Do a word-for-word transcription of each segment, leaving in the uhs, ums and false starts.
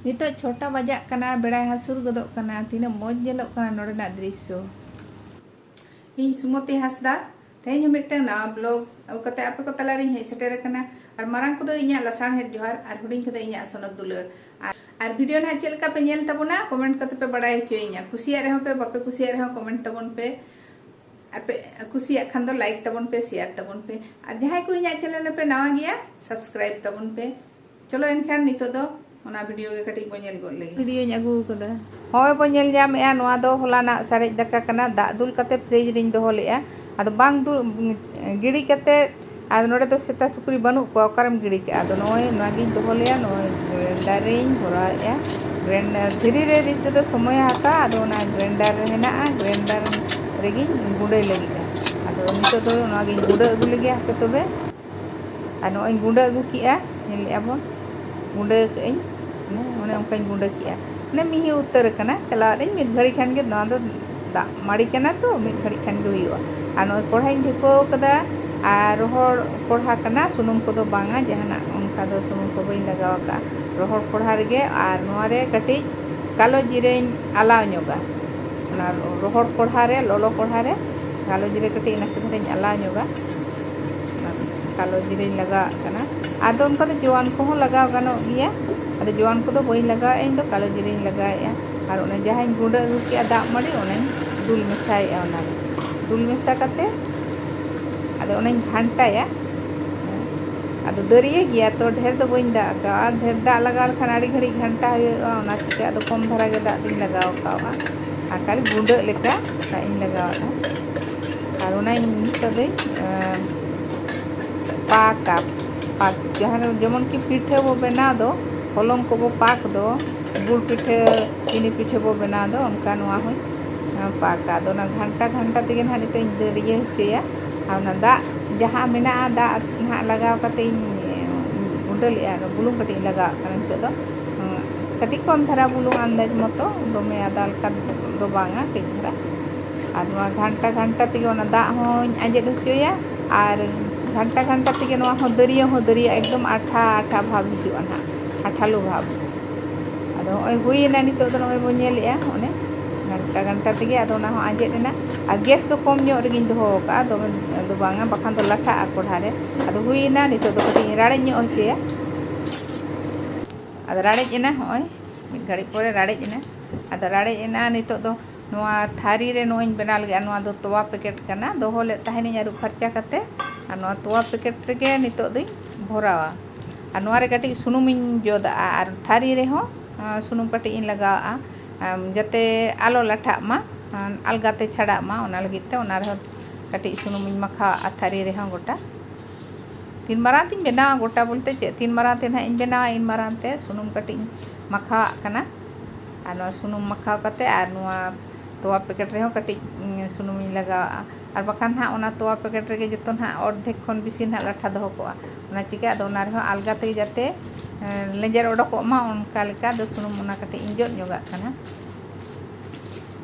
ᱱᱤᱛᱚᱜ ᱪᱷᱚᱴᱟ ᱵᱟᱡᱟᱜ ᱠᱟᱱᱟ, ᱵᱮᱲᱟᱭ ᱦᱟᱹᱥᱩᱨ ᱜᱚᱫᱚᱜ ᱠᱟᱱᱟ᱾ ᱛᱤᱱᱟᱹᱜ ᱢᱚᱡᱽ ᱧᱮᱞᱚᱜ ᱠᱟᱱᱟ ᱱᱚᱰᱮᱱᱟᱜ ᱫᱨᱤᱥᱥᱚ᱾ ᱤᱧ ᱥᱩᱢᱚᱛᱤ ᱦᱟᱸᱥᱫᱟ, ᱛᱮᱦᱮᱧ ᱦᱚᱸ ᱢᱤᱫᱴᱟᱝ ᱱᱟᱣᱟ ᱵᱞᱚᱜ ᱟᱹᱜᱩ ᱠᱟᱛᱮ ᱟᱯᱮ ᱠᱚ ᱛᱟᱞᱟᱨᱤᱧ ᱦᱮᱡ ᱥᱮᱴᱮᱨ ᱟᱠᱟᱱᱟ᱾ ᱟᱨ ᱢᱟᱨᱟᱝ ᱠᱚᱫᱚ ᱤᱧᱟᱹᱜ ᱞᱟᱥᱟᱲᱦᱮᱫ ᱡᱚᱦᱟᱨ, ᱟᱨ ᱦᱩᱰᱤᱧ ᱠᱚᱫᱚ ᱤᱧᱟᱹᱜ ᱥᱚᱱᱚᱛ ᱫᱩᱞᱟᱹᱲ᱾ ᱟᱨ, ᱟᱨ ᱵᱷᱤᱰᱤᱭᱳ ᱱᱟᱦᱟᱜ ᱪᱮᱫ ᱞᱮᱠᱟ ᱯᱮ ᱧᱮᱞ ᱛᱟᱵᱚᱱᱟ, ᱠᱚᱢᱮᱱᱴ ᱠᱟᱛᱮ ᱯᱮ ᱵᱟᱲᱟᱭ ᱦᱚᱪᱚᱭᱤᱧᱟ᱾ ᱠᱩᱥᱤᱭᱟᱜ ᱨᱮᱦᱚᱸ ᱯᱮ, ᱵᱟᱯᱮ ᱠᱩᱥᱤᱭᱟᱜ ᱨᱮᱦᱚᱸ ᱠᱚᱢᱮᱱᱴ ᱛᱟᱵᱚᱱ ᱯᱮ᱾ ᱟᱨ ᱯᱮ ᱠᱩᱥᱤᱭᱟᱜ ᱠᱷᱟᱱ ᱫᱚ ᱞᱟᱭᱤᱠ ᱛᱟᱵᱚᱱ ᱯᱮ, ᱥᱮᱭᱟᱨ ᱛᱟᱵᱚᱱ ᱯᱮ᱾ ᱟᱨ ᱡᱟᱦᱟᱸᱭ ᱠᱚ ᱤᱧᱟᱹᱜ ᱪᱮᱱᱮᱞ ᱨᱮᱯᱮ ᱱᱟᱣᱟ ᱜᱮᱭᱟ, ᱥᱟᱵᱥᱠᱨᱟᱭᱤᱵ ᱛᱟᱵᱚᱱ ᱯᱮ᱾ ᱪᱚᱞᱚ ᱮᱱᱠᱷᱟᱱ ᱱᱤᱛᱚᱜ ᱫᱚ ᱚᱱᱟ ᱵᱷᱤᱰᱤᱭᱳ ᱜᱮ ᱠᱟᱹᱴᱤᱡ ᱵᱚᱱ ᱧᱮᱞ ᱜᱚᱫ ᱞᱮᱜᱮ᱾ ᱵᱷᱤᱰᱤᱭᱳᱧ ᱟᱹᱜᱩ ᱟᱠᱟᱫᱟ᱾ ᱦᱚᱸᱜᱼᱚᱭ ᱵᱚᱱ ᱧᱮᱞ ᱧᱟᱢᱮᱜᱼᱟ, ᱱᱚᱣᱟ ᱫᱚ ᱦᱚᱞᱟᱱᱟᱜ ᱥᱟᱨᱮᱡ ᱫᱟᱠᱟ ᱠᱟᱱᱟ᱾ ᱫᱟᱜ ᱫᱩᱞ ᱠᱟᱛᱮ ᱯᱷᱨᱤᱡᱽ ᱨᱤᱧ ᱫᱚᱦᱚ ᱞᱮᱜᱼᱟ᱾ ᱟᱫᱚ ᱵᱟᱝ ᱫᱩᱞ, ᱜᱤᱰᱤ ᱠᱟᱛᱮ, ᱟᱫᱚ ᱱᱚᱰᱮ ᱫᱚ ᱥᱮᱛᱟ ᱥᱩᱠᱨᱤ ᱵᱟᱹᱱᱩᱜ ᱠᱚᱣᱟ, ᱚᱠᱟᱨᱮᱢ ᱜᱤᱰᱤ ᱠᱟᱜᱼᱟ? ᱟᱫᱚ ᱱᱚᱜᱼᱚᱭ ᱱᱚᱣᱟᱜᱤᱧ ᱫᱚᱦᱚ ᱞᱮᱜᱼᱟ, ᱱᱚᱜᱼᱚᱭ ᱜᱨᱮᱱᱰᱟᱨ ᱨᱤᱧ ᱵᱷᱚᱨᱟᱣᱮᱜᱼᱟ᱾ ᱜᱨᱮᱱᱰᱟᱨ ᱫᱷᱤᱨᱤ ᱨᱮ ᱨᱤᱫ ᱛᱮᱫᱚ ᱥᱚᱢᱚᱭᱮ ᱦᱟᱛᱟᱣᱟ, ᱟᱫᱚ ᱚᱱᱟ ᱜᱨᱮᱱᱰᱟᱨ ᱨᱮ ᱦᱮᱱᱟᱜᱼᱟ, ᱜᱨᱮᱱᱰᱟᱨ ᱨᱮᱜᱤᱧ ᱜᱩᱸᱰᱟᱹᱭ ᱞᱟᱹᱜᱤᱫᱼᱟ᱾ ᱟᱫᱚ ᱱᱤᱛᱚᱜ ᱫᱚ ᱱᱚᱣᱟᱜᱤᱧ ᱜᱩᱸᱰᱟᱹ ᱟᱹᱜᱩ ᱞᱮᱜᱮ, ᱦᱟᱯᱮ ᱛᱚᱵᱮ᱾ ᱟᱨ ᱱᱚᱜᱼᱚᱭ ᱤᱧ ᱜᱩᱸᱰᱟᱹ ᱟᱹᱜᱩ ᱠᱮᱜᱼᱟ, ᱧᱮᱞᱮᱜᱼᱟ ᱵᱚᱱ, ᱜᱩᱸᱰᱟᱹ ᱠᱟᱜ ᱟᱹᱧ, ᱚᱱᱮ, ᱚᱱᱮ ᱚᱱᱠᱟᱧ ᱜᱩᱸᱰᱟᱹ ᱠᱮᱜᱼᱟ᱾ ᱢᱟᱱᱮ ᱢᱤᱦᱤ ᱩᱛᱟᱹᱨ ᱟᱠᱟᱱᱟ, ᱪᱟᱞᱟᱣ ᱟᱹᱧ ᱢᱤᱫ ᱜᱷᱟᱹᱲᱤ ᱠᱷᱟᱱ ᱜᱮ, ᱱᱚᱣᱟ ᱫᱚ ᱫᱟᱜ ᱢᱟᱹᱲᱤ ᱠᱟᱱᱟ ᱛᱚ, ᱢᱤᱫ ᱜᱷᱟᱹᱲᱤ ᱠᱷᱟᱱ ᱜᱮ ᱦᱩᱭᱩᱜᱼᱟ᱾ ᱟᱨ ᱱᱚᱜᱼᱚᱭ ᱠᱚᱲᱦᱟᱧ ᱰᱷᱤᱯᱟᱹᱣ ᱠᱟᱫᱟ, ᱟᱨ ᱨᱚᱦᱚᱲ ᱠᱚᱲᱦᱟ ᱠᱟᱱᱟ, ᱥᱩᱱᱩᱢ ᱠᱚᱫᱚ ᱵᱟᱝᱟ, ᱡᱟᱦᱟᱱᱟᱜ ᱚᱱᱠᱟ ᱫᱚ ᱥᱩᱱᱩᱢ ᱠᱚ ᱵᱟᱹᱧ ᱞᱟᱜᱟᱣ ᱟᱠᱟᱫᱼᱟ᱾ ᱨᱚᱦᱚᱲ ᱠᱚᱲᱦᱟ ᱨᱮᱜᱮ, ᱟᱨ ᱱᱚᱣᱟ ᱨᱮ ᱠᱟᱹᱴᱤᱡ ᱠᱟᱞᱚ ᱡᱤᱨᱟᱹᱧ ᱟᱞᱟᱣ ᱧᱚᱜᱟ᱾ ᱚᱱᱟ ᱨᱚᱦᱚᱲ ᱠᱚᱲᱦᱟ ᱨᱮ, ᱞᱚᱞᱚ ᱠᱚᱲᱦᱟ ᱨᱮ ᱠᱟᱞᱚ ᱡᱤᱨᱟᱹ ᱠᱟᱹᱴᱤᱡ ᱱᱟᱥᱮ ᱫᱷᱟᱨᱟᱧ ᱟᱞᱟᱣ ᱧᱚᱜᱟ᱾ ᱚᱱᱟ ᱠᱟᱞᱚ ᱡᱤᱨᱟᱹᱧ ᱞᱟᱜᱟᱣᱟᱜ ᱠᱟᱱᱟ᱾ ᱟᱫᱚ ᱚᱱᱠᱟ ᱫᱚ ᱡᱚᱣᱟᱱ ᱠᱚᱦᱚᱸ ᱞᱟᱜᱟᱣ ᱜᱟᱱᱚᱜ ᱜᱮᱭᱟ, ᱟᱫᱚ ᱡᱚᱣᱟᱱ ᱠᱚᱫᱚ ᱵᱟᱹᱧ ᱞᱟᱜᱟᱣᱮᱫᱼᱟ, ᱤᱧ ᱫᱚ ᱠᱟᱞᱚ ᱡᱤᱨᱟᱹᱧ ᱞᱟᱜᱟᱣᱮᱫᱼᱟ᱾ ᱟᱨ ᱚᱱᱮ ᱡᱟᱦᱟᱸᱧ ᱜᱩᱸᱰᱟᱹ ᱟᱹᱜᱩ ᱠᱮᱜᱼᱟ ᱫᱟᱜ ᱢᱟᱹᱰᱤ, ᱚᱱᱟᱧ ᱫᱩᱞ ᱢᱮᱥᱟᱭᱮᱫᱼᱟ᱾ ᱚᱱᱟᱨᱮ ᱫᱩᱞ ᱢᱮᱥᱟ ᱠᱟᱛᱮ ᱟᱫᱚ ᱚᱱᱟᱧ ᱜᱷᱟᱱᱴᱟᱭᱟ᱾ ᱟᱫᱚ ᱫᱟᱹᱨᱭᱟᱹ ᱜᱮᱭᱟ ᱛᱚ, ᱰᱷᱮᱨ ᱫᱚ ᱵᱟᱹᱧ ᱫᱟᱜ ᱟᱠᱟᱣᱟ᱾ ᱰᱷᱮᱨ ᱫᱟᱜ ᱞᱟᱜᱟᱣ ᱞᱮᱠᱷᱟᱱ ᱟᱹᱰᱤ ᱜᱷᱟᱹᱲᱤᱡ ᱜᱷᱟᱱᱴᱟ ᱦᱩᱭᱩᱜᱼᱟ, ᱚᱱᱟ ᱪᱤᱠᱟᱹ ᱟᱫᱚ ᱠᱚᱢ ᱫᱷᱟᱨᱟ ᱜᱮ ᱫᱟᱜ ᱫᱚᱧ ᱞᱟᱜᱟᱣ ᱟᱠᱟᱣᱟ᱾ ᱟᱨ ᱠᱷᱟᱹᱞᱤ ᱜᱩᱸᱰᱟᱹᱜ ᱞᱮᱠᱟ ᱫᱟᱜ ᱤᱧ ᱞᱟᱜᱟᱣᱟᱜᱼᱟ᱾ ᱟᱨ ᱚᱱᱟᱧ ᱱᱤᱛᱚᱜ ᱫᱚᱧ, ᱮᱸ, ᱯᱟᱠᱟ᱾ ᱯᱟᱠ, ᱡᱟᱦᱟᱸ ᱨᱮ ᱡᱮᱢᱚᱱ ᱠᱤ ᱯᱤᱴᱷᱟᱹ ᱵᱚ ᱵᱮᱱᱟᱣ ᱫᱚ, ᱦᱚᱞᱚᱝ ᱠᱚᱵᱚ ᱯᱟᱠ ᱫᱚ, ᱜᱩᱲ ᱯᱤᱴᱷᱟᱹ, ᱪᱤᱱᱤ ᱯᱤᱴᱷᱟᱹ ᱵᱚ ᱵᱮᱱᱟᱣ ᱫᱚ, ᱚᱱᱠᱟ ᱱᱚᱣᱟ ᱦᱚᱸᱧ, ᱮᱸ, ᱯᱟᱠᱟ᱾ ᱟᱫᱚ ᱚᱱᱟ ᱜᱷᱟᱱᱴᱟ ᱜᱷᱟᱱᱴᱟ ᱛᱮᱜᱮ ᱱᱟᱦᱟᱜ ᱱᱤᱛᱚᱜ ᱤᱧ ᱫᱟᱹᱨᱭᱟᱹ ᱦᱚᱪᱚᱭᱟ᱾ ᱟᱨ ᱚᱱᱟ ᱫᱟᱜ ᱡᱟᱦᱟᱸ ᱢᱮᱱᱟᱜᱼᱟ, ᱫᱟᱜ ᱱᱟᱦᱟᱜ ᱞᱟᱜᱟᱣ ᱠᱟᱛᱮ ᱤᱧ, ᱮᱸ, ᱜᱩᱸᱰᱟᱹ ᱞᱮᱜᱼᱟ᱾ ᱚᱱᱟ ᱵᱩᱞᱩᱝ ᱠᱟᱹᱴᱤᱡ ᱤᱧ ᱞᱟᱜᱟᱣᱟᱜ ᱠᱟᱱᱟ ᱱᱤᱛᱚᱜ ᱫᱚ᱾ ᱮᱸ, ᱠᱟᱹᱴᱤᱡ ᱠᱚᱢ ᱫᱷᱟᱨᱟ ᱵᱩᱞᱩᱝ, ᱟᱱᱫᱟᱡᱽ ᱢᱚᱛᱚ, ᱫᱚᱢᱮ ᱟᱫᱟ ᱞᱮᱠᱟ ᱫᱚ ᱵᱟᱝᱟ, ᱠᱟᱹᱡ ᱫᱷᱟᱨᱟ᱾ ᱟᱨ ᱱᱚᱣᱟ ᱜᱷᱟᱱᱴᱟ ᱜᱷᱟᱱᱴᱟ ᱛᱮᱜᱮ ᱚᱱᱟ ᱫᱟᱜ ᱦᱚᱸᱧ ᱟᱸᱡᱮᱫ ᱦᱚᱪᱚᱭᱟ᱾ ᱟᱨ ᱜᱷᱟᱱᱴᱟ ᱜᱷᱟᱱᱴᱟ ᱛᱮᱜᱮ ᱱᱚᱣᱟ ᱦᱚᱸ ᱫᱟᱹᱨᱭᱟᱹ ᱦᱚᱸ ᱫᱟᱹᱨᱭᱟᱹ, ᱮᱠᱫᱚᱢ ᱟᱴᱷᱟ ᱟᱴᱷᱟ ᱵᱷᱟᱵᱽ ᱦᱤᱡᱩᱜᱼᱟ ᱱᱟᱦᱟᱜ, ᱟᱴᱷᱟᱞᱳ ᱵᱷᱟᱵᱽ᱾ ᱱᱚᱜᱼᱚᱭ ᱦᱩᱭᱮᱱᱟ, ᱱᱤᱛᱚᱜ ᱫᱚ ᱱᱚᱜᱼᱚᱭ ᱵᱚᱱ ᱧᱮᱞᱮᱜᱼᱟ, ᱚᱱᱮ ᱜᱷᱟᱱᱴᱟ ᱜᱷᱟᱱᱴᱟ ᱛᱮᱜᱮ ᱟᱫᱚ ᱚᱱᱟ ᱦᱚᱸ ᱟᱸᱡᱮᱫ ᱮᱱᱟ᱾ ᱟᱨ ᱜᱮᱥ ᱫᱚ ᱠᱚᱢ ᱧᱚᱜ ᱨᱮᱜᱮᱧ ᱫᱚᱦᱚ ᱟᱠᱟᱫᱼᱟ, ᱫᱚᱢᱮ ᱫᱚ ᱵᱟᱝᱟ, ᱵᱟᱠᱷᱟᱱ ᱫᱚ ᱞᱟᱴᱷᱟᱜᱼᱟ ᱠᱚᱲᱦᱟ ᱨᱮ᱾ ᱟᱫᱚ ᱦᱩᱭᱮᱱᱟ, ᱱᱤᱛᱚᱜ ᱫᱚ ᱠᱟᱹᱴᱤᱡ ᱤᱧ ᱨᱟᱲᱮᱡ ᱧᱚᱜ ᱦᱚᱪᱚᱭᱟ᱾ ᱟᱫᱚ ᱨᱟᱲᱮᱡ ᱮᱱᱟ, ᱦᱚᱸᱜᱼᱚᱭ ᱢᱤᱫ ᱜᱷᱟᱹᱲᱤᱡ ᱯᱚᱨᱮ ᱨᱟᱲᱮᱡ ᱮᱱᱟ᱾ ᱟᱫᱚ ᱨᱟᱲᱮᱡ ᱮᱱᱟ, ᱱᱤᱛᱚᱜ ᱫᱚ ᱱᱚᱣᱟ ᱛᱷᱟᱹᱨᱤ ᱨᱮ ᱱᱚᱜᱼᱚᱭ ᱤᱧ ᱵᱮᱱᱟᱣ ᱞᱟᱹᱜᱤᱫᱼᱟ᱾ ᱱᱚᱣᱟ ᱫᱚ ᱛᱚᱣᱟ ᱯᱮᱠᱮᱴ ᱠᱟᱱᱟ, ᱫᱚᱦᱚ ᱞᱮᱫ ᱛᱟᱦᱮᱱᱤᱧ ᱟᱹᱨᱩᱵ ᱯᱷᱟᱨᱪᱟ ᱠᱟᱛᱮ᱾ ᱟᱨ ᱱᱚᱣᱟ ᱛᱚᱣᱟ ᱯᱮᱠᱮᱴ ᱨᱮᱜᱮ ᱱᱤᱛᱚᱜ ᱫᱚᱧ ᱵᱷᱚᱨᱟᱣᱟ᱾ ᱟᱨ ᱱᱚᱣᱟ ᱨᱮ ᱠᱟᱹᱴᱤᱡ ᱥᱩᱱᱩᱢᱤᱧ ᱡᱚᱫᱟᱜᱼᱟ᱾ ᱟᱨ ᱛᱷᱟᱹᱨᱤ ᱨᱮᱦᱚᱸ ᱟᱸ, ᱥᱩᱱᱩᱢ ᱠᱟᱹᱴᱤᱡ ᱤᱧ ᱞᱟᱜᱟᱣᱟᱜᱼᱟ, ᱟᱢ, ᱡᱟᱛᱮ ᱟᱞᱚ ᱞᱟᱴᱷᱟᱜ ᱢᱟ, ᱟᱢ, ᱟᱞᱜᱟ ᱛᱮ ᱪᱷᱟᱰᱟᱜ ᱢᱟ, ᱚᱱᱟ ᱞᱟᱹᱜᱤᱫ ᱛᱮ ᱚᱱᱟ ᱨᱮᱦᱚᱸ ᱠᱟᱹᱴᱤᱡ ᱥᱩᱱᱩᱢ ᱤᱧ ᱢᱟᱠᱷᱟᱣᱟᱜᱼᱟ ᱛᱷᱟᱹᱨᱤ ᱨᱮᱦᱚᱸ ᱜᱚᱴᱟ᱾ ᱛᱤᱱ ᱢᱟᱨᱟᱝ ᱛᱤᱧ ᱵᱮᱱᱟᱣᱟ, ᱜᱚᱴᱟ ᱵᱚᱞᱛᱮ ᱪᱮᱫ, ᱛᱤᱱ ᱢᱟᱨᱟᱝ ᱛᱮ ᱱᱟᱦᱟᱜ ᱤᱧ ᱵᱮᱱᱟᱣᱟ, ᱤᱱ ᱢᱟᱨᱟᱝ ᱛᱮ ᱥᱩᱱᱩᱢ ᱠᱟᱹᱴᱤᱡ ᱤᱧ ᱢᱟᱠᱷᱟᱣᱟᱜ ᱠᱟᱱᱟ᱾ ᱟᱨ ᱱᱚᱣᱟ ᱥᱩᱱᱩᱢ ᱢᱟᱠᱷᱟᱣ ᱠᱟᱛᱮ ᱟᱨ ᱱᱚᱣᱟ ᱛᱚᱣᱟ ᱯᱮᱠᱮᱴ ᱨᱮᱦᱚᱸ ᱠᱟᱹᱴᱤᱡ, ᱩᱸ, ᱥᱩᱱᱩᱢᱤᱧ ᱞᱟᱜᱟᱣᱟᱜᱼᱟ᱾ ᱟᱨ ᱵᱟᱠᱷᱟᱱ ᱱᱟᱦᱟᱜ ᱚᱱᱟ ᱛᱚᱣᱟ ᱯᱮᱠᱮᱴ ᱨᱮᱜᱮ ᱡᱚᱛᱚ ᱱᱟᱦᱟᱜ ᱚᱨᱫᱷᱮᱠ ᱠᱷᱚᱱ ᱵᱮᱥᱤ ᱱᱟᱦᱟᱜ ᱞᱟᱴᱷᱟ ᱫᱚᱦᱚ ᱠᱚᱜᱼᱟ᱾ ᱚᱱᱟ ᱪᱤᱠᱟᱹ ᱟᱫᱚ ᱚᱱᱟ ᱨᱮᱦᱚᱸ ᱟᱞᱜᱟ ᱛᱮᱜᱮ ᱡᱟᱛᱮ, ᱮᱸ, ᱞᱮᱸᱡᱮᱨ ᱚᱰᱚᱠᱚᱜ ᱢᱟ, ᱚᱱᱠᱟ ᱞᱮᱠᱟ ᱫᱚ ᱥᱩᱱᱩᱢ ᱚᱱᱟ ᱠᱟᱹᱴᱤᱡ ᱤᱧ ᱡᱚᱫ ᱧᱚᱜᱟᱜ ᱠᱟᱱᱟ᱾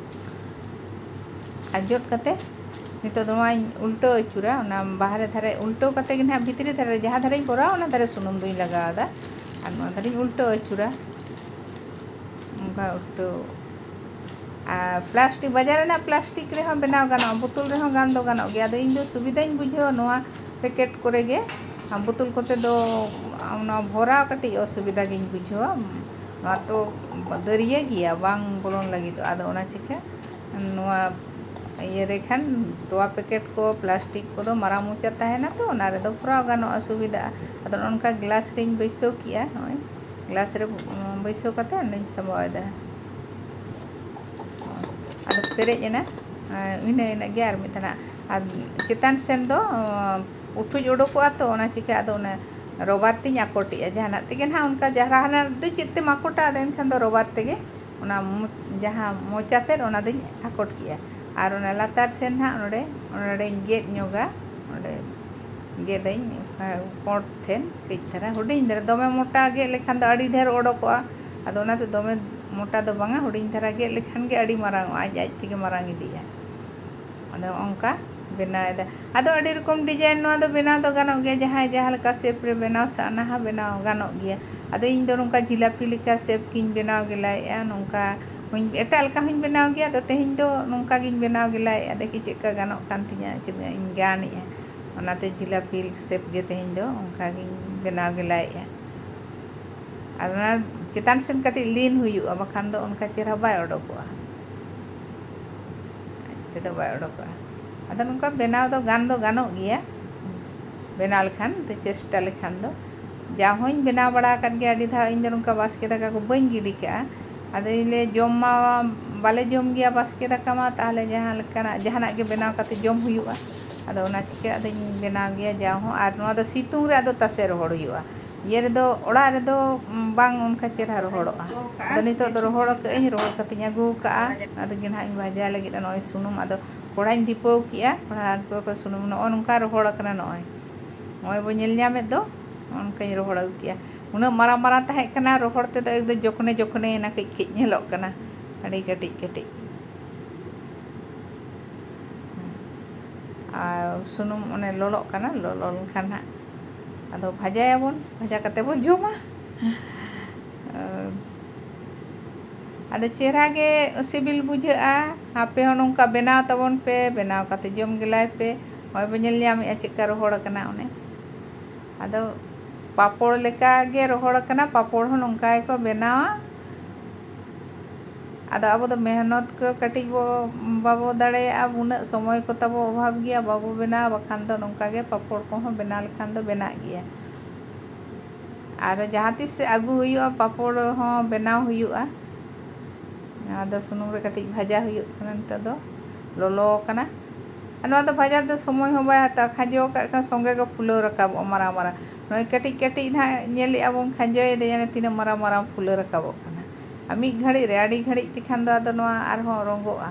ᱟᱨ ᱡᱚᱫ ᱠᱟᱛᱮ ᱱᱤᱛᱚᱜ ᱫᱚ ᱱᱚᱣᱟᱧ ᱩᱞᱴᱟᱹᱣ ᱟᱹᱪᱩᱨᱟ, ᱚᱱᱟ ᱵᱟᱦᱨᱮ ᱫᱷᱟᱨᱮ ᱩᱞᱴᱟᱹᱣ ᱠᱟᱛᱮ ᱜᱮ ᱱᱟᱦᱟᱜ ᱵᱷᱤᱛᱨᱤ ᱫᱷᱟᱨᱮ ᱨᱮ ᱡᱟᱦᱟᱸ ᱫᱷᱟᱨᱮᱧ ᱵᱷᱚᱨᱟᱣᱟ ᱚᱱᱟ ᱫᱷᱟᱨᱮ ᱥᱩᱱᱩᱢ ᱫᱚᱧ ᱞᱟᱜᱟᱣ ᱮᱫᱟ᱾ ᱟᱨ ᱱᱚᱣᱟ ᱫᱷᱟᱨᱮᱧ ᱩᱞᱴᱟᱹᱣ ᱟᱹᱪᱩᱨᱟ᱾ ᱚᱱᱠᱟ ᱩᱞᱴᱟᱹᱣ᱾ ᱟᱨ ᱯᱞᱟᱥᱴᱤᱠ, ᱵᱟᱡᱟᱨ ᱨᱮᱱᱟᱜ ᱯᱞᱟᱥᱴᱤᱠ ᱨᱮᱦᱚᱸ ᱵᱮᱱᱟᱣ ᱜᱟᱱᱚᱜᱼᱟ, ᱵᱳᱛᱚᱞ ᱨᱮᱦᱚᱸ ᱜᱟᱱ ᱫᱚ ᱜᱟᱱᱚᱜ ᱜᱮᱭᱟ᱾ ᱟᱫᱚ ᱤᱧ ᱫᱚ ᱥᱩᱵᱤᱫᱷᱟᱧ ᱵᱩᱡᱷᱟᱹᱣᱟ ᱱᱚᱣᱟ ᱯᱮᱠᱮᱴ ᱠᱚᱨᱮ ᱜᱮ᱾ ᱟᱨ ᱵᱳᱛᱚᱞ ᱠᱚᱛᱮ ᱫᱚ ᱚᱱᱟ ᱵᱷᱚᱨᱟᱣ ᱠᱟᱹᱴᱤᱡ ᱚᱥᱩᱵᱤᱫᱷᱟ ᱜᱤᱧ ᱵᱩᱡᱷᱟᱹᱣᱟ᱾ ᱱᱚᱣᱟ ᱛᱚ ᱫᱟᱹᱨᱭᱟᱹ ᱜᱮᱭᱟ, ᱵᱟᱝ ᱵᱚᱞᱚᱱ ᱞᱟᱹᱜᱤᱫᱚᱜᱼᱟ᱾ ᱟᱫᱚ ᱚᱱᱟ ᱪᱤᱠᱟᱹ ᱱᱚᱣᱟ ᱤᱭᱟᱹ ᱨᱮ ᱠᱷᱟᱱ ᱛᱚᱣᱟ ᱯᱮᱠᱮᱴ ᱠᱚ, ᱯᱞᱟᱥᱴᱤᱠ ᱠᱚᱫᱚ ᱢᱟᱨᱟᱝ ᱢᱚᱪᱟ ᱛᱟᱦᱮᱱᱟ, ᱛᱚ ᱚᱱᱟ ᱨᱮᱫᱚ ᱵᱷᱚᱨᱟᱣ ᱜᱟᱱᱚᱜᱼᱟ, ᱥᱩᱵᱤᱫᱷᱟᱜᱼᱟ᱾ ᱟᱫᱚ ᱱᱚᱜᱼᱚ ᱱᱚᱝᱠᱟ ᱜᱞᱟᱥ ᱨᱤᱧ ᱵᱟᱹᱭᱥᱟᱹᱣ ᱠᱮᱜᱼᱟ, ᱱᱚᱜᱼᱚᱭ ᱜᱞᱟᱥ ᱨᱮ, ᱩᱸ, ᱵᱟᱹᱭᱥᱟᱹᱣ ᱠᱟᱛᱮ ᱚᱸᱰᱮᱧ ᱥᱟᱢᱵᱟᱣ ᱮᱫᱟ᱾ ᱟᱫᱚ ᱯᱮᱨᱮᱡ ᱮᱱᱟ, ᱟᱨ ᱤᱱᱟᱹ ᱤᱱᱟᱹᱜ ᱜᱮ᱾ ᱟᱨ ᱢᱤᱫ ᱫᱷᱟᱣ ᱟᱨ ᱪᱮᱛᱟᱱ ᱥᱮᱱ ᱫᱚ, ᱩᱸ, ᱩᱴᱷᱩᱡ ᱚᱰᱚᱠᱚᱜᱼᱟ, ᱛᱚ ᱚᱱᱟ ᱪᱤᱠᱟᱹ ᱟᱫᱚ ᱚᱱᱟ ᱨᱚᱵᱟᱨ ᱛᱤᱧ ᱟᱠᱚᱴᱮᱜᱼᱟ᱾ ᱡᱟᱦᱟᱱᱟᱜ ᱛᱮᱜᱮ ᱱᱟᱦᱟᱜ ᱚᱱᱠᱟ ᱡᱟᱦᱟᱱᱟᱜ ᱫᱚ ᱪᱮᱫ ᱛᱮᱢ ᱟᱠᱚᱴᱟ, ᱟᱫᱚ ᱮᱱᱠᱷᱟᱱ ᱫᱚ ᱨᱚᱵᱟᱨ ᱛᱮᱜᱮ ᱚᱱᱟ ᱢᱚ-, ᱡᱟᱦᱟᱸ ᱢᱚᱪᱟ ᱛᱮᱫ ᱚᱱᱟ ᱫᱚᱧ ᱟᱠᱚᱴ ᱠᱮᱜᱼᱟ᱾ ᱟᱨ ᱚᱱᱟ ᱞᱟᱛᱟᱨ ᱥᱮᱱ ᱱᱟᱦᱟᱜ ᱱᱚᱰᱮ, ᱱᱚᱰᱮᱧ ᱜᱮᱫ ᱧᱚᱜᱟ, ᱱᱚᱰᱮ ᱜᱮᱫᱟᱹᱧ ᱯᱚᱸᱰ ᱴᱷᱮᱱ ᱠᱟᱹᱡ ᱫᱷᱟᱨᱟ, ᱦᱩᱰᱤᱧ ᱫᱷᱟᱨᱟ, ᱫᱚᱢᱮ ᱢᱚᱴᱟ ᱜᱮᱫ ᱞᱮᱠᱷᱟᱱ ᱫᱚ ᱟᱹᱰᱤ ᱰᱷᱮᱨ ᱚᱰᱚᱠᱚᱜᱼᱟ᱾ ᱟᱫᱚ ᱚᱱᱟᱛᱮ ᱫᱚᱢᱮ ᱢᱚᱴᱟ ᱫᱚ ᱵᱟᱝᱟ, ᱦᱩᱰᱤᱧ ᱫᱷᱟᱨᱟ ᱜᱮᱫ ᱞᱮᱠᱷᱟᱱ ᱜᱮ ᱟᱹᱰᱤ ᱢᱟᱨᱟᱝ ᱚᱜᱼᱟ, ᱟᱡ ᱟᱡ ᱛᱮᱜᱮ ᱢᱟᱨᱟᱝ ᱤᱫᱤᱜᱼᱟ᱾ ᱟᱫᱚ ᱚᱱᱠᱟ ᱵᱮᱱᱟᱣ ᱮᱫᱟ᱾ ᱟᱫᱚ ᱟᱹᱰᱤ ᱨᱚᱠᱚᱢ design ᱱᱚᱣᱟ ᱫᱚ ᱵᱮᱱᱟᱣ ᱫᱚ ᱜᱟᱱᱚᱜ ᱜᱮᱭᱟ, ᱡᱟᱦᱟᱸᱭ ᱡᱟᱦᱟᱸ ᱞᱮᱠᱟ shape ᱨᱮ ᱵᱮᱱᱟᱣ ᱥᱟᱱᱟᱣᱟ ᱵᱮᱱᱟᱣ ᱜᱟᱱᱚᱜ ᱜᱮᱭᱟ᱾ ᱟᱫᱚ ᱤᱧ ᱫᱚ ᱱᱚᱝᱠᱟ ᱡᱷᱤᱞᱟᱯᱤ ᱞᱮᱠᱟ shape ᱜᱤᱧ ᱵᱮᱱᱟᱣ ᱜᱮᱞᱟᱭᱮᱫᱼᱟ, ᱱᱚᱝᱠᱟ ᱦᱚᱸᱧ ᱮᱴᱟᱜ ᱞᱮᱠᱟ ᱦᱚᱸᱧ ᱵᱮᱱᱟᱣ ᱜᱮᱭᱟ᱾ ᱟᱫᱚ ᱛᱮᱦᱮᱧ ᱫᱚ ᱱᱚᱝᱠᱟ ᱜᱤᱧ ᱵᱮᱱᱟᱣ ᱜᱮᱞᱟᱭᱮᱫᱼᱟ, ᱫᱮᱠᱷᱤ ᱪᱮᱫ ᱞᱮᱠᱟ ᱜᱟᱱᱚᱜ ᱠᱟᱱ ᱛᱤᱧᱟ, ᱛᱤᱱᱟᱹᱜ ᱤᱧ ᱜᱟᱱᱮᱫᱼᱟ᱾ ᱚᱱᱟᱛᱮ ᱡᱷᱤᱞᱟᱯᱤ shape ᱜᱮ ᱛᱮᱦᱮᱧ ᱫᱚ ᱚᱱᱠᱟ ᱜᱤᱧ ᱵᱮᱱᱟᱣ ᱜᱮᱞᱟᱭᱮᱫᱼᱟ᱾ ᱟᱨ ᱚᱱᱟ ᱪᱮᱛᱟᱱ ᱥᱮᱫ ᱠᱟᱹᱴᱤᱡ ᱞᱤᱱ ᱦᱩᱭᱩᱜᱼᱟ, ᱵᱟᱠᱷᱟᱱ ᱫᱚ ᱚᱱᱠᱟ ᱪᱮᱦᱨᱟ ᱵᱟᱭ ᱚᱰᱚᱠᱚᱜᱼᱟ, ᱟᱡ ᱛᱮᱫᱚ ᱵᱟᱭ ᱚᱰᱚᱠᱚᱜᱼᱟ᱾ ᱟᱫᱚ ᱱᱚᱝᱠᱟ ᱵᱮᱱᱟᱣ ᱫᱚ ᱜᱟᱱ ᱫᱚ ᱜᱟᱱᱚᱜ ᱜᱮᱭᱟ, ᱵᱮᱱᱟᱣ ᱞᱮᱠᱷᱟᱱ ᱫᱚ, ᱪᱮᱥᱴᱟ ᱞᱮᱠᱷᱟᱱ ᱫᱚ᱾ ᱡᱟ ᱦᱚᱸᱧ ᱵᱮᱱᱟᱣ ᱵᱟᱲᱟ ᱟᱠᱟᱫ ᱜᱮᱭᱟ ᱟᱹᱰᱤ ᱫᱷᱟᱣ, ᱤᱧ ᱫᱚ ᱱᱚᱝᱠᱟ ᱵᱟᱥᱠᱮ ᱫᱟᱠᱟ ᱠᱚ ᱵᱟᱹᱧ ᱜᱤᱰᱤ ᱠᱟᱜᱼᱟ᱾ ᱟᱫᱚᱧ ᱞᱟᱹᱭᱟ ᱡᱚᱢ ᱢᱟ ᱵᱟᱞᱮ ᱡᱚᱢ ᱜᱮᱭᱟ ᱵᱟᱥᱠᱮ ᱫᱟᱠᱟ ᱢᱟ, ᱛᱟᱦᱚᱞᱮ ᱡᱟᱦᱟᱸ ᱞᱮᱠᱟᱱᱟᱜ ᱡᱟᱦᱟᱱᱟᱜ ᱜᱮ ᱵᱮᱱᱟᱣ ᱠᱟᱛᱮ ᱡᱚᱢ ᱦᱩᱭᱩᱜᱼᱟ᱾ ᱟᱫᱚ ᱚᱱᱟ ᱪᱤᱠᱟᱹ ᱟᱫᱚᱧ ᱵᱮᱱᱟᱣ ᱜᱮᱭᱟ ᱡᱟ ᱦᱚᱸ᱾ ᱟᱨ ᱱᱚᱣᱟ ᱫᱚ ᱥᱤᱛᱩᱝ ᱨᱮ ᱟᱫᱚ ᱛᱟᱥᱮ ᱨᱚᱦᱚᱲ ᱦᱩᱭᱩᱜᱼᱟ᱾ ᱤᱭᱟᱹ ᱨᱮᱫᱚ, ᱚᱲᱟᱜ ᱨᱮᱫᱚ ᱵᱟᱝ ᱚᱱᱠᱟ ᱪᱮᱦᱨᱟ ᱨᱚᱦᱚᱲᱚᱜᱼᱟ᱾ ᱟᱫᱚ ᱱᱤᱛᱚᱜ ᱫᱚ ᱨᱚᱦᱚᱲ ᱠᱟᱜ ᱟᱹᱧ, ᱨᱚᱦᱚᱲ ᱠᱟᱛᱮᱧ ᱟᱹᱜᱩ ᱠᱟᱜᱼᱟ᱾ ᱟᱫᱚ ᱜᱮ ᱱᱟᱦᱟᱜ ᱤᱧ ᱵᱷᱟᱡᱟᱭ ᱞᱟᱹᱜᱤᱫ ᱱᱚᱜᱼᱚᱭ ᱥᱩᱱᱩᱢ᱾ ᱟᱫᱚ ᱠᱚᱲᱦᱟᱧ ᱰᱷᱤᱯᱟᱹᱣ ᱠᱮᱜᱼᱟ, ᱠᱚᱲᱦᱟ ᱰᱷᱤᱯᱟᱹᱣ ᱠᱟᱛᱮ ᱥᱩᱱᱩᱢ ᱱᱚᱜᱼᱚ ᱱᱚᱝᱠᱟ ᱨᱚᱦᱚᱲ ᱟᱠᱟᱱᱟ᱾ ᱱᱚᱜᱼᱚᱭ, ᱱᱚᱜᱼᱚᱭ ᱵᱚ ᱧᱮᱞ ᱧᱟᱢᱮᱫ ᱫᱚ, ᱱᱚᱜᱼᱚ ᱱᱚᱝᱠᱟᱧ ᱨᱚᱦᱚᱲ ᱟᱹᱜᱩ ᱠᱮᱜᱼᱟ᱾ ᱩᱱᱟᱹᱜ ᱢᱟᱨᱟᱝ ᱢᱟᱨᱟᱝ ᱛᱟᱦᱮᱸ ᱠᱟᱱᱟ, ᱨᱚᱦᱚᱲ ᱛᱮᱫᱚ ᱮᱠᱫᱚᱢ ᱡᱚᱠᱷᱱᱮ ᱡᱚᱠᱷᱱᱮ ᱮᱱᱟ, ᱠᱟᱹᱡ ᱠᱟᱹᱡ ᱧᱮᱞᱚᱜ ᱠᱟᱱᱟ, ᱟᱹᱰᱤ ᱠᱟᱹᱴᱤᱡ ᱠᱟᱹᱴᱤᱡ᱾ ᱟᱨ ᱥᱩᱱᱩᱢ ᱚᱱᱮ ᱞᱚᱞᱚᱜ ᱠᱟᱱᱟ, ᱞᱚᱞᱚ ᱞᱮᱱᱠᱷᱟᱱ ᱦᱟᱸᱜ ᱟᱫᱚ ᱵᱷᱟᱡᱟᱭᱟᱵᱚᱱ, ᱵᱷᱟᱡᱟ ᱠᱟᱛᱮ ᱵᱚᱱ ᱡᱚᱢᱟ᱾ ᱟᱫᱚ ᱪᱮᱦᱨᱟ ᱜᱮ ᱥᱤᱵᱤᱞ ᱵᱩᱡᱷᱟᱹᱜᱼᱟ᱾ ᱟᱯᱮ ᱦᱚᱸ ᱱᱚᱝᱠᱟ ᱵᱮᱱᱟᱣ ᱛᱟᱵᱚᱱ ᱯᱮ, ᱵᱮᱱᱟᱣ ᱠᱟᱛᱮ ᱡᱚᱢ ᱜᱮᱞᱟᱭ ᱯᱮ᱾ ᱱᱚᱜᱼᱚᱭ ᱵᱚᱱ ᱧᱮᱞ ᱧᱟᱢᱮᱫᱼᱟ ᱪᱮᱫᱠᱟ ᱨᱚᱦᱚᱲ ᱟᱠᱟᱱᱟ ᱚᱱᱮ᱾ ᱟᱫᱚ ᱯᱟᱯᱚᱲ ᱞᱮᱠᱟ ᱜᱮ ᱨᱚᱦᱚᱲ ᱟᱠᱟᱱᱟ, ᱯᱟᱯᱚᱲ ᱦᱚᱸ ᱱᱚᱝᱠᱟ ᱜᱮᱠᱚ ᱵᱮᱱᱟᱣᱟ᱾ ᱟᱫᱚ ᱟᱵᱚ ᱫᱚ ᱢᱮᱦᱱᱚᱛ ᱠᱚ ᱠᱟᱹᱴᱤᱡ ᱵᱚ, ᱵᱟᱵᱚ ᱫᱟᱲᱮᱭᱟᱜᱼᱟ, ᱩᱱᱟᱹᱜ ᱥᱚᱢᱚᱭ ᱠᱚ ᱛᱟᱵᱚ ᱚᱵᱷᱟᱵᱽ ᱜᱮᱭᱟ, ᱵᱟᱵᱚ ᱵᱮᱱᱟᱣᱟ, ᱵᱟᱠᱷᱟᱱ ᱫᱚ ᱱᱚᱝᱠᱟ ᱜᱮ ᱯᱟᱯᱚᱲ ᱠᱚᱦᱚᱸ ᱵᱮᱱᱟᱣ ᱞᱮᱠᱷᱟᱱ ᱫᱚ ᱵᱮᱱᱟᱜ ᱜᱮᱭᱟ᱾ ᱟᱨ ᱡᱟᱦᱟᱸ ᱛᱤᱥ ᱟᱹᱜᱩ ᱦᱩᱭᱩᱜᱼᱟ, ᱯᱟᱯᱚᱲ ᱦᱚᱸ ᱵᱮᱱᱟᱣ ᱦᱩᱭᱩᱜᱼᱟ᱾ ᱱᱚᱣᱟ ᱫᱚ ᱥᱩᱱᱩᱢ ᱨᱮ ᱠᱟᱹᱴᱤᱡ ᱵᱷᱟᱡᱟ ᱦᱩᱭᱩᱜ ᱠᱟᱱᱟ, ᱱᱤᱛᱚᱜ ᱫᱚ ᱞᱚᱞᱚ ᱟᱠᱟᱱᱟ᱾ ᱟᱨ ᱱᱚᱣᱟ ᱫᱚ ᱵᱷᱟᱡᱟ ᱫᱚ ᱥᱚᱢᱚᱭ ᱦᱚᱸ ᱵᱟᱭ ᱦᱟᱛᱟᱣᱟ, ᱠᱷᱟᱸᱡᱚ ᱠᱟᱜ ᱠᱷᱟᱱ ᱥᱚᱸᱜᱮ ᱜᱮ ᱯᱷᱩᱞᱟᱹᱣ ᱨᱟᱠᱟᱵᱚᱜᱼᱟ ᱢᱟᱨᱟᱝ ᱢᱟᱨᱟᱝ᱾ ᱱᱚᱜᱼᱚᱭ ᱠᱟᱹᱴᱤᱡ ᱠᱟᱹᱴᱤᱡ ᱱᱟᱦᱟᱜ ᱧᱮᱞᱮᱜᱼᱟ ᱵᱚᱱ, ᱠᱷᱟᱸᱡᱚᱭᱮᱫᱟ, ᱡᱟᱱᱮ ᱛᱤᱱᱟᱹᱜ ᱢᱟᱨᱟᱝ ᱢᱟᱨᱟᱝ ᱯᱷᱩᱞᱟᱹᱣ ᱨᱟᱠᱟᱵᱚᱜ ᱠᱟᱱᱟ᱾ ᱟᱨ ᱢᱤᱫ ᱜᱷᱟᱹᱲᱤᱡ ᱨᱮ, ᱟᱹᱰᱤ ᱜᱷᱟᱹᱲᱤᱡ ᱛᱮᱠᱷᱟᱱ ᱫᱚ ᱟᱫᱚ ᱱᱚᱣᱟ ᱟᱨᱦᱚᱸ ᱨᱚᱸᱜᱚᱜᱼᱟ᱾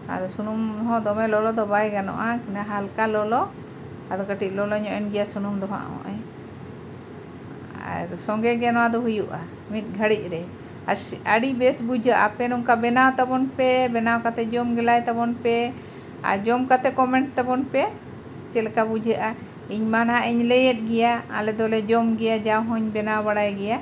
ᱟᱫᱚ ᱥᱩᱱᱩᱢ ᱦᱚᱸ ᱫᱚᱢᱮ ᱞᱚᱞᱚ ᱫᱚ ᱵᱟᱭ ᱜᱟᱱᱚᱜᱼᱟ, ᱦᱟᱞᱠᱟ ᱞᱚᱞᱚ, ᱟᱫᱚ ᱠᱟᱹᱴᱤᱡ ᱞᱚᱞᱚ ᱧᱚᱜ ᱮᱱ ᱜᱮᱭᱟ ᱥᱩᱱᱩᱢ ᱫᱚ ᱦᱟᱸᱜ ᱱᱚᱜᱼᱚᱭ᱾ ᱟᱨ ᱥᱚᱸᱜᱮ ᱜᱮ ᱱᱚᱣᱟ ᱫᱚ ᱦᱩᱭᱩᱜᱼᱟ ᱢᱤᱫ ᱜᱷᱟᱹᱲᱤᱡ ᱨᱮ᱾ ᱟᱨ ᱥᱤ-, ᱟᱹᱰᱤ ᱵᱮᱥ ᱵᱩᱡᱷᱟᱹᱜᱼᱟ᱾ ᱟᱯᱮ ᱱᱚᱝᱠᱟ ᱵᱮᱱᱟᱣ ᱛᱟᱵᱚᱱ ᱯᱮ, ᱵᱮᱱᱟᱣ ᱠᱟᱛᱮ ᱡᱚᱢ ᱜᱮᱞᱟᱭ ᱛᱟᱵᱚᱱ ᱯᱮ᱾ ᱟᱨ ᱡᱚᱢ ᱠᱟᱛᱮ ᱠᱚᱢᱮᱱᱴ ᱛᱟᱵᱚᱱ ᱯᱮ ᱪᱮᱫ ᱞᱮᱠᱟ ᱵᱩᱡᱷᱟᱹᱜᱼᱟ᱾ ᱤᱧ ᱢᱟ ᱱᱟᱦᱟᱜ ᱤᱧ ᱞᱟᱹᱭᱮᱫ ᱜᱮᱭᱟ, ᱟᱞᱮ ᱫᱚᱞᱮ ᱡᱚᱢ ᱜᱮᱭᱟ, ᱡᱟᱣ ᱦᱚᱸᱧ ᱵᱮᱱᱟᱣ ᱵᱟᱲᱟᱭ ᱜᱮᱭᱟ,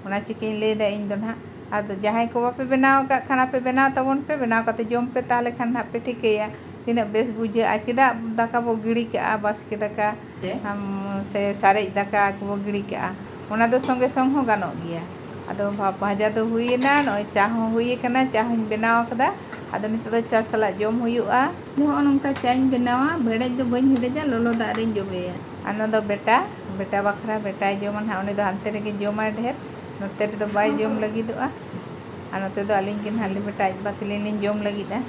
ᱚᱱᱟ ᱪᱤᱠᱟᱹᱧ ᱞᱟᱹᱭᱫᱟ ᱤᱧ ᱫᱚ ᱱᱟᱦᱟᱜ᱾ ᱟᱫᱚ ᱡᱟᱦᱟᱸᱭ ᱠᱚ ᱵᱟᱯᱮ ᱵᱮᱱᱟᱣ ᱟᱠᱟᱫ ᱠᱷᱟᱱ, ᱟᱯᱮ ᱵᱮᱱᱟᱣ ᱛᱟᱵᱚᱱ ᱯᱮ, ᱵᱮᱱᱟᱣ ᱠᱟᱛᱮ ᱡᱚᱢ ᱯᱮ, ᱛᱟᱦᱚᱞᱮ ᱠᱷᱟᱱ ᱱᱟᱦᱟᱜ ᱯᱮ ᱴᱷᱤᱠᱟᱹᱭᱟ ᱛᱤᱱᱟᱹᱜ ᱵᱮᱥ ᱵᱩᱡᱷᱟᱹᱜᱼᱟ᱾ ᱪᱮᱫᱟᱜ ᱫᱟᱠᱟ ᱵᱚ ᱜᱤᱲᱤ ᱠᱟᱜᱼᱟ, ᱵᱟᱥᱠᱮ ᱫᱟᱠᱟ ᱟᱢ, ᱥᱮ ᱥᱟᱨᱮᱡ ᱫᱟᱠᱟ ᱠᱚᱵᱚ ᱜᱤᱲᱤ ᱠᱟᱜᱼᱟ, ᱚᱱᱟ ᱫᱚ ᱥᱚᱸᱜᱮ ᱥᱚᱝ ᱦᱚᱸ ᱜᱟᱱᱚᱜ ᱜᱮᱭᱟ᱾ ᱟᱫᱚ ᱵᱷᱟ-, ᱵᱷᱟᱡᱟ ᱫᱚ ᱦᱩᱭᱮᱱᱟ, ᱱᱚᱜᱼᱚᱭ ᱪᱟ ᱦᱚᱸ ᱦᱩᱭ ᱟᱠᱟᱱᱟ, ᱪᱟ ᱦᱚᱸᱧ ᱵᱮᱱᱟᱣ ᱟᱠᱟᱫᱟ᱾ ᱟᱫᱚ ᱱᱤᱛᱚᱜ ᱫᱚ ᱪᱟ ᱥᱟᱞᱟᱜ ᱡᱚᱢ ᱦᱩᱭᱩᱜᱼᱟ᱾ ᱱᱚᱜᱼᱚ ᱱᱚᱝᱠᱟ ᱪᱟᱧ ᱵᱮᱱᱟᱣᱟ, ᱵᱷᱮᱲᱮᱡ ᱫᱚ ᱵᱟᱹᱧ ᱦᱮᱰᱮᱡᱟ, ᱞᱚᱞᱚ ᱫᱟᱜ ᱨᱤᱧ ᱡᱚᱵᱮᱭᱟ᱾ ᱟᱨ ᱱᱚᱣᱟ ᱫᱚ ᱵᱮᱴᱟ, ᱵᱮᱴᱟ ᱵᱟᱠᱷᱨᱟ, ᱵᱮᱴᱟᱭ ᱡᱚᱢᱟ ᱱᱟᱦᱟᱜ, ᱩᱱᱤ ᱫᱚ ᱦᱟᱱᱛᱮ ᱨᱮᱜᱮ ᱡᱚᱢᱟᱭ ᱰᱷᱮᱨ, ᱱᱚᱛᱮ ᱨᱮᱫᱚ ᱵᱟᱭ ᱡᱚᱢ ᱞᱟᱹᱜᱤᱫᱚᱜᱼᱟ᱾ ᱟᱨ ᱱᱚᱛᱮ ᱫᱚ ᱟᱹᱞᱤᱧ ᱜᱮ ᱱᱟᱦᱟᱜ ᱞᱤᱧ ᱵᱮᱴᱟ ᱟᱡ ᱵᱟ ᱛᱟᱹᱞᱤᱧ ᱞᱤᱧ ᱡᱚᱢ ᱞᱟᱹᱜᱤᱫᱼᱟ᱾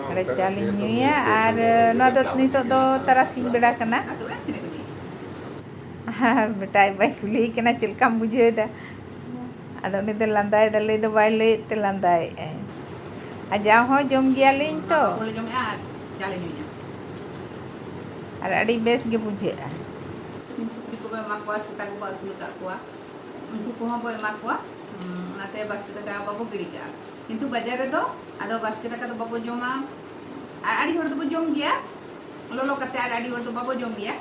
ᱚᱸᱰᱮ ᱪᱟ ᱞᱤᱧ ᱧᱩᱭᱟ᱾ ᱟᱨ ᱱᱚᱣᱟ ᱫᱚ ᱱᱤᱛᱚᱜ ᱫᱚ ᱛᱟᱨᱟᱥᱤᱧ ᱵᱮᱲᱟ ᱠᱟᱱᱟ᱾ ᱟᱨ ᱵᱮᱴᱟ ᱟᱡ ᱵᱟᱭ ᱠᱩᱞᱤᱭᱮ ᱠᱟᱱᱟ ᱪᱮᱫ ᱞᱮᱠᱟᱢ ᱵᱩᱡᱷᱟᱹᱣ ᱮᱫᱟ᱾ ᱟᱫᱚ ᱩᱱᱤ ᱫᱚ ᱞᱟᱸᱫᱟᱭᱮᱫᱟ, ᱞᱟᱹᱭ ᱫᱚ ᱵᱟᱭ ᱞᱟᱹᱭᱮᱫ ᱛᱮ ᱞᱟᱸᱫᱟᱭᱮᱫᱼᱟᱭ᱾ ᱟᱨ ᱡᱟᱣ ᱦᱚᱸ ᱡᱚᱢ ᱜᱮᱭᱟᱞᱤᱧ ᱛᱚ᱾ ᱵᱟᱠᱚ ᱞᱮ ᱡᱚᱢᱮᱜᱼᱟ ᱟᱨ ᱪᱟ ᱞᱮ ᱧᱩᱭᱟ᱾ ᱟᱨ ᱟᱹᱰᱤ ᱵᱮᱥ ᱜᱮ ᱵᱩᱡᱷᱟᱹᱜᱼᱟ᱾ ᱥᱤᱢ ᱥᱩᱠᱨᱤ ᱠᱚᱵᱚ ᱮᱢᱟ ᱠᱚᱣᱟ, ᱥᱮᱛᱟ ᱠᱚᱵᱚ ᱟᱹᱥᱩᱞ ᱟᱠᱟᱫ ᱠᱚᱣᱟ, ᱩᱱᱠᱩ ᱠᱚᱦᱚᱸ ᱵᱚ ᱮᱢᱟ ᱠᱚᱣᱟ᱾ ᱦᱩᱸ, ᱚᱱᱟᱛᱮ ᱵᱟᱥᱠᱮ ᱫᱟᱠᱟ ᱵᱟᱵᱚ ᱜᱤᱰᱤ ᱠᱟᱜᱼᱟ᱾ ᱠᱤᱱᱛᱩ ᱵᱟᱡᱟᱨ ᱨᱮᱫᱚ ᱟᱫᱚ ᱵᱟᱥᱠᱮ ᱫᱟᱠᱟ ᱫᱚ ᱵᱟᱵᱚ ᱡᱚᱢᱟ᱾ ᱟᱨ ᱟᱹᱰᱤ ᱦᱚᱲ ᱫᱚᱵᱚ ᱡᱚᱢ ᱜᱮᱭᱟ ᱞᱚᱞᱚ ᱠᱟᱛᱮ, ᱟᱨ ᱟᱹᱰᱤ ᱦᱚᱲ ᱫᱚ ᱵᱟᱵᱚ ᱡᱚᱢ ᱜᱮᱭᱟ᱾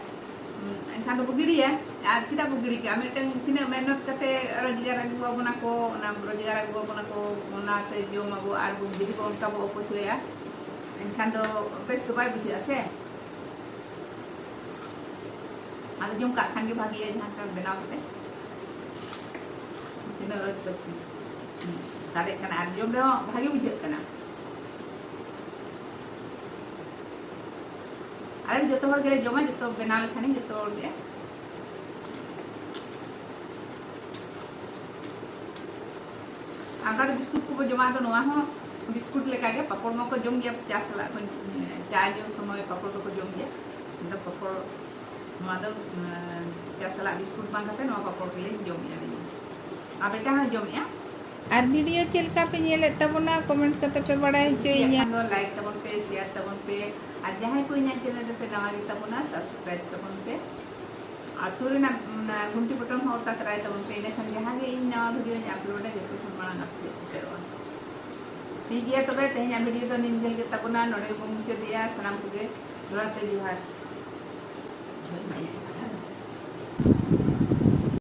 ᱦᱩᱸ, ᱮᱱᱠᱷᱟᱱ ᱫᱚᱵᱚ ᱜᱤᱰᱤᱭᱟ᱾ ᱟᱨ ᱪᱮᱫᱟᱜ ᱵᱚ ᱜᱤᱰᱤ ᱠᱟᱜᱼᱟ? ᱢᱤᱫᱴᱟᱝ ᱛᱤᱱᱟᱹᱜ ᱢᱮᱦᱱᱚᱛ ᱠᱟᱛᱮ ᱨᱳᱡᱽᱜᱟᱨ ᱟᱹᱜᱩ ᱟᱵᱚᱱᱟ ᱠᱚ, ᱚᱱᱟ ᱨᱳᱡᱽᱜᱟᱨ ᱟᱹᱜᱩ ᱟᱵᱚᱱᱟ ᱠᱚ, ᱚᱱᱟᱛᱮ ᱡᱚᱢ ᱟᱵᱚ᱾ ᱟᱨ ᱵᱚ ᱡᱩᱫᱤ ᱵᱚ ᱚᱱᱠᱟ ᱵᱚ ᱚᱯᱚᱪᱚᱭᱟ, ᱮᱱᱠᱷᱟᱱ ᱫᱚ ᱵᱮᱥ ᱫᱚ ᱵᱟᱭ ᱵᱩᱡᱷᱟᱹᱜᱼᱟ ᱥᱮ᱾ ᱟᱫᱚ ᱡᱚᱢ ᱠᱟᱜ ᱠᱷᱟᱱ ᱜᱮ ᱵᱷᱟᱜᱮᱭᱟ, ᱡᱟᱦᱟᱸ ᱞᱮᱠᱟ ᱵᱮᱱᱟᱣ ᱠᱟᱛᱮ᱾ ᱛᱤᱱᱟᱹᱜ ᱨᱚᱡᱽ ᱯᱟᱹᱛᱤ ᱥᱟᱨᱮᱡ ᱠᱟᱱᱟ ᱟᱨ ᱡᱚᱢ ᱨᱮᱦᱚᱸ ᱵᱷᱟᱜᱮ ᱵᱩᱡᱷᱟᱹᱜ ᱠᱟᱱᱟ᱾ ᱟᱞᱮ ᱫᱚ ᱡᱚᱛᱚ ᱦᱚᱲ ᱜᱮᱞᱮ ᱡᱚᱢᱟ, ᱡᱚᱛᱚ ᱵᱮᱱᱟᱣ ᱞᱮᱠᱷᱟᱱᱤᱧ ᱡᱚᱛᱚ ᱦᱚᱲ ᱜᱮ᱾ ᱟᱫᱟ ᱨᱮ ᱵᱤᱥᱠᱩᱴ ᱠᱚᱵᱚ ᱡᱚᱢᱟ, ᱟᱫᱚ ᱱᱚᱣᱟ ᱦᱚᱸ ᱵᱤᱥᱠᱩᱴ ᱞᱮᱠᱟᱜᱮ, ᱯᱟᱯᱚᱲ ᱢᱟᱠᱚ ᱡᱚᱢ ᱜᱮᱭᱟ, ᱪᱟ ᱥᱟᱞᱟᱜ ᱠᱚ, ᱪᱟ ᱧᱩ ᱥᱚᱢᱚᱭ ᱯᱟᱯᱚᱲ ᱫᱚᱠᱚ ᱡᱚᱢ ᱜᱮᱭᱟ᱾ ᱟᱫᱚ ᱯᱟᱯᱚᱲ, ᱱᱚᱣᱟ ᱫᱚ, ᱮᱸ, ᱪᱟ ᱥᱟᱞᱟᱜ ᱵᱤᱥᱠᱩᱴ ᱵᱟᱝ ᱠᱟᱛᱮ ᱱᱚᱣᱟ ᱯᱟᱯᱚᱲ ᱜᱮᱞᱤᱧ ᱡᱚᱢᱮᱜᱼᱟ ᱞᱤᱧ᱾ ᱟᱨ ᱵᱮᱴᱟ ᱦᱚᱸᱭ ᱡᱚᱢᱮᱜᱼᱟ᱾ ᱟᱨ ᱵᱷᱤᱰᱤᱭᱳ ᱪᱮᱫ ᱞᱮᱠᱟ ᱯᱮ ᱧᱮᱞᱮᱫ ᱛᱟᱵᱚᱱᱟ, ᱠᱚᱢᱮᱱᱴ ᱠᱟᱛᱮ ᱯᱮ ᱵᱟᱲᱟᱭ ᱠᱩᱥᱤᱭᱟᱜ ᱦᱚᱪᱚᱭᱤᱧᱟ᱾ ᱠᱷᱟᱱ ᱫᱚ ᱞᱟᱭᱤᱠ ᱛᱟᱵᱚᱱ ᱯᱮ, ᱥᱮᱭᱟᱨ ᱛᱟᱵᱚᱱ ᱯᱮ, ᱟᱨ ᱡᱟᱦᱟᱸᱭ ᱠᱚ ᱤᱧᱟᱹᱜ ᱪᱮᱱᱮᱞ ᱨᱮᱯᱮ ᱱᱟᱣᱟ ᱜᱮ ᱛᱟᱵᱚᱱᱟ, ᱥᱟᱵᱥᱠᱨᱟᱭᱤᱵ ᱛᱟᱵᱚᱱ ᱯᱮ᱾ ᱟᱨ ᱥᱩᱨ ᱨᱮᱱᱟᱜ, ᱚᱱᱟ ᱜᱷᱩᱱᱴᱤ ᱵᱚᱴᱚᱱ ᱦᱚᱸ ᱚᱛᱟ ᱛᱟᱨᱟᱭ ᱛᱟᱵᱚᱱ ᱯᱮ, ᱤᱱᱟᱹᱠᱷᱟᱱ ᱡᱟᱦᱟᱸ ᱜᱮ ᱤᱧ ᱱᱟᱣᱟ ᱵᱷᱤᱰᱤᱭᱳᱧ ᱟᱯᱞᱳᱰᱟ, ᱡᱚᱛᱚ ᱠᱷᱚᱱ ᱢᱟᱲᱟᱝ ᱟᱯᱮ ᱴᱷᱮᱱ ᱥᱮᱴᱮᱨᱚᱜᱼᱟ᱾ ᱴᱷᱤᱠ ᱜᱮᱭᱟ, ᱛᱚᱵᱮ ᱛᱮᱦᱮᱧᱟᱜ ᱵᱷᱤᱰᱤᱭᱳ ᱫᱚ ᱱᱤᱱ ᱜᱮ ᱛᱟᱵᱚᱱᱟ, ᱱᱚᱰᱮ ᱜᱮᱵᱚᱱ ᱢᱩᱪᱟᱹᱫᱮᱜᱼᱟ᱾ ᱥᱟᱱᱟᱢ ᱠᱚᱜᱮ ᱫᱚᱦᱲᱟ ᱛᱮ ᱡᱚᱦᱟᱨ᱾